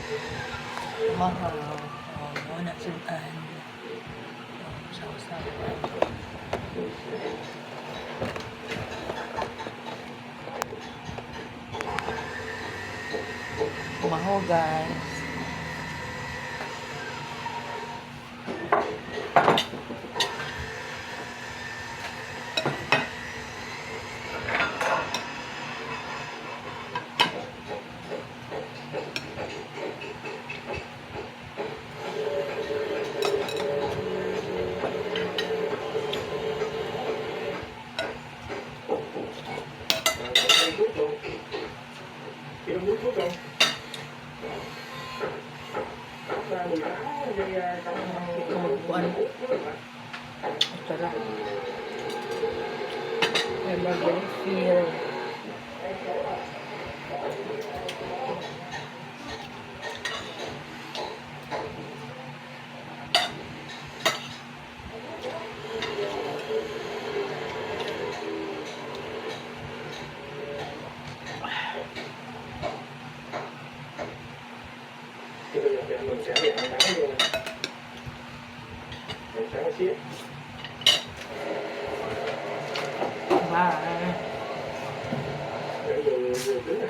Mahal. Oh, mao na sud-an. Oh, sawsawan. Maho, guys. Kuan. Sarap. May mag-refill. Thì bây giờ thì mình sẽ đi ăn sáng luôn, ăn sáng xíu. Bye. Để vừa vừa tính này.